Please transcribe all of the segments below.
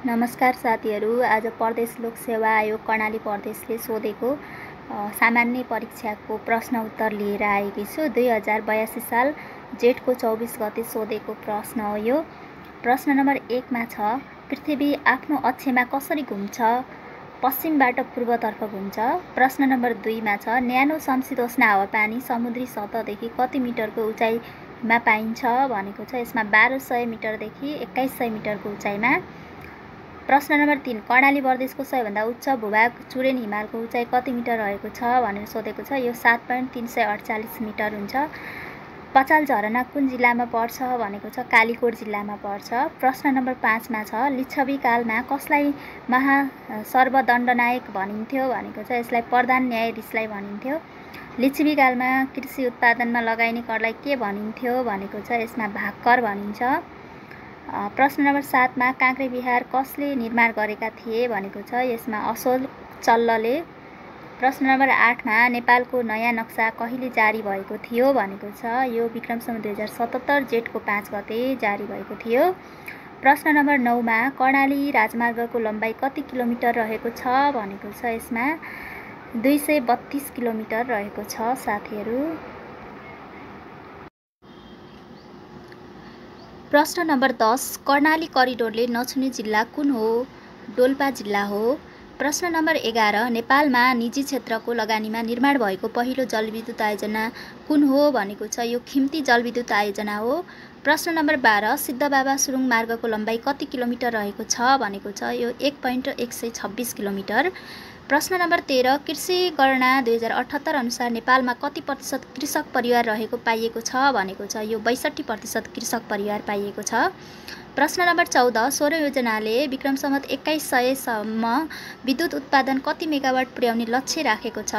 नमस्कार साथीहरू। आज प्रदेश लोक सेवा आयोग कर्णाली प्रदेशले सोधेको सामान्य परीक्षाको प्रश्न उत्तर लिएर आएकी छु। 2082 साल जेठको 24 गते सोधेको प्रश्न हो यो। प्रश्न नम्बर 1 मा छ, पृथ्वी आफ्नो अक्षमा कसरी घुम्छ? पश्चिमबाट पूर्वतर्फ घुम्छ। प्रश्न नम्बर 2 मा छ, न्यानो समशीतोष्ण हावापानी समुद्री सतहदेखि कति मिटरको उचाइमा पाइन्छ भनेको छ। यसमा 1200 मिटरदेखि 2100 मिटरको उचाइमा। प्रश्न नम्बर 3, कर्णाली प्रदेशको सबैभन्दा उच्च भूभाग चुरेन हिमालको उचाइ कति मिटर रहेको छ भनेर सोधेको छ। यो 7.348 मिटर हुन्छ। पचाल झरना कुन जिल्लामा पर्छ भनेको छ। कालीकोट जिल्लामा पर्छ। प्रश्न नम्बर 5 मा छ, लिच्छवी कालमा कसलाई सर्वदण्डनायक भनिन्थ्यो भनेको छ। यसलाई प्रधान न्यायाधीशलाई भनिन्थ्यो। लिच्छवी कालमा कृषि उत्पादनमा लगाइने करलाई के भनिन्थ्यो भनेको छ। यसमा भागकर भनिन्छ। प्रश्न नम्बर 7 मा काँक्रेबिहार कसले निर्माण गरेका थिए भनेको छ। यसमा अशोक चल्लले। प्रश्न नम्बर 8 मा नेपालको नयाँ नक्सा कहिले जारी भएको थियो भनेको छ। यो विक्रम सम्वत 2077 जेठको 5 गते जारी भएको थियो। प्रश्न नम्बर 9 मा कर्णाली राजमार्गको लम्बाइ कति किलोमिटर रहेको छ भनेको छ। यसमा 232 किलोमिटर रहेको छ साथीहरू। प्रश्न नम्बर 10, कर्णाली करिडोरले नछुने जिल्ला कुन हो? डोल्पा जिल्ला हो। प्रश्न नम्बर 11, नेपालमा निजी क्षेत्रको लगानीमा निर्माण भएको पहिलो जलविद्युत आयोजना कुन हो भनेको छ। यो खिम्ती जलविद्युत आयोजना हो। प्रश्न नम्बर 12, सिद्धबाबा सुरुङ मार्गको लम्बाइ कति किलोमिटर रहेको छ भनेको छ। यो 1.126 किलोमिटर। प्रश्न नम्बर 13, कृषि गणना 2078 अनुसार नेपालमा कति प्रतिशत कृषक परिवार रहेको पाइएको छ भनेको छ। यो 62% कृषक परिवार पाइएको छ। प्रश्न नम्बर 14, सौर योजनाले विक्रम सम्वत 2100 सम्म विद्युत उत्पादन कति मेगावाट पुर्याउने लक्ष्य राखेको छ।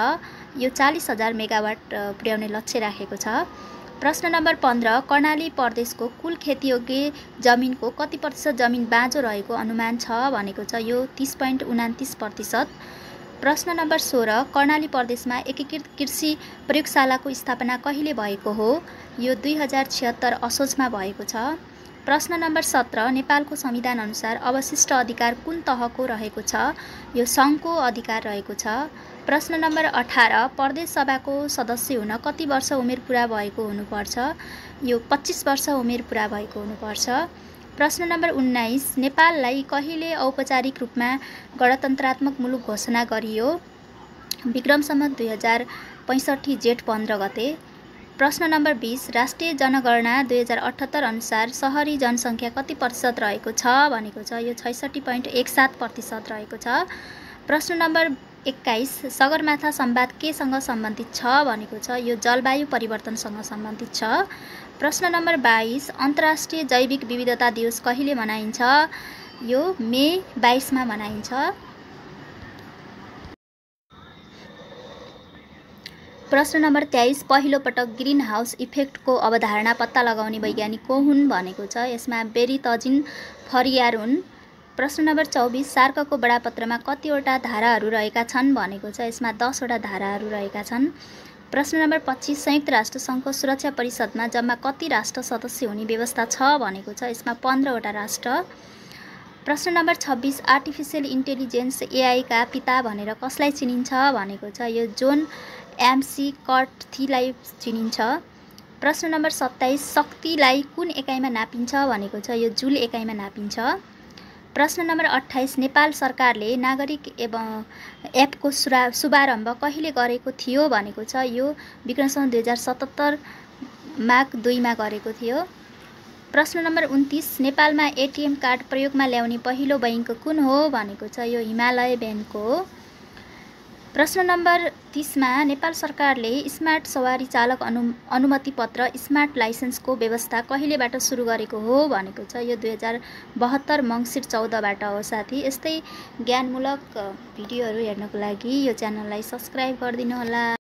यो 40,000 मेगावाट पुर्याउने लक्ष्य राखेको छ। प्रश्न नम्बर 15, कर्णाली प्रदेशको कुल खेतीयोग्य जमिनको कति प्रतिशत जमिन बाँझो रहेको अनुमान छ भनेको छ। यो 30.29%। प्रश्न नम्बर 16, कर्णाली प्रदेशमा एकीकृत कृषि प्रयोगशालाको स्थापना कहिले भएको हो। यो 2076 असोजमा भएको छ। प्रश्न नम्बर 17, नेपालको संविधान अनुसार अवशिष्ट अधिकार कुन तहको रहेको छ। यो सङ्घको अधिकार रहेको छ। प्रश्न नम्बर 18, प्रदेश सभाको सदस्य हुन कति वर्ष उमेर पुरा भएको हुनुपर्छ। यो 25 वर्ष उमेर पुरा भएको हुनुपर्छ। प्रश्न नम्बर 19, नेपाललाई कहिले औपचारिक रूपमा गणतन्त्रात्मक मुलुक घोषणा गरियो। विक्रम सम्वत 2065 जेठ 15 गते। प्रश्न नम्बर 20, राष्ट्रिय जनगणना 2078 अनुसार सहरी जनसङ्ख्या कति प्रतिशत रहेको छ भनेको छ। यो 66.17% रहेको छ। प्रश्न नम्बर 21, सगरमाथा संवाद केसँग सम्बन्धित छ भनेको छ। यो जलवायु परिवर्तनसँग सम्बन्धित छ। प्रश्न नम्बर 22, अन्तर्राष्ट्रिय जैविक विविधता दिवस कहिले मनाइन्छ। यो मे 22 मा मनाइन्छ। प्रश्न नम्बर 23, पहिलो पटक ग्रीन हाउस इफेक्टको अवधारणा पत्ता लगाउने वैज्ञानिक को हुन् भनेको छ। यसमा बेरितजिन फरियार हुन्। प्रश्न नम्बर 24, सार्कको बडापत्रमा कतिवटा धाराहरू रहेका छन् भनेको छ। यसमा 10 वटा धाराहरू रहेका छन्। प्रश्न नम्बर 25, संयुक्त राष्ट्र सङ्घको सुरक्षा परिषदमा जम्मा कति राष्ट्र सदस्य हुने व्यवस्था छ भनेको छ। यसमा 15 वटा राष्ट्र। प्रश्न नम्बर 26, आर्टिफिसियल इन्टेलिजेन्स एआई का पिता भनेर कसलाई चिनिन्छ भनेको छ। यो जोन एमसी कटथीलाई चिनिन्छ। प्रश्न नम्बर 27, शक्तिलाई कुन एकाइमा नापिन्छ भनेको छ। यो जुल एकाइमा नापिन्छ। प्रश्न नम्बर 28, नेपाल सरकारले नागरिक एपको शुभारम्भ कहिले गरेको थियो भनेको छ। यो विक्रम सम्वत 2077 माघ 2 मा गरेको थियो। प्रश्न नम्बर 29, नेपालमा एटिएम कार्ड प्रयोगमा ल्याउने पहिलो बैङ्क कुन हो भनेको छ। यो हिमालय ब्याङ्क हो। प्रश्न नम्बर 30 मा नेपाल सरकारले स्मार्ट सवारी चालक अनुमति पत्र स्मार्ट लाइसेन्सको व्यवस्था कहिलेबाट सुरु गरेको हो भनेको छ। यो 2072 मङ्सिर 14 बाट हो साथी। यस्तै ज्ञानमूलक भिडियोहरू हेर्नको लागि यो च्यानललाई सब्स्क्राइब गरिदिनु होला।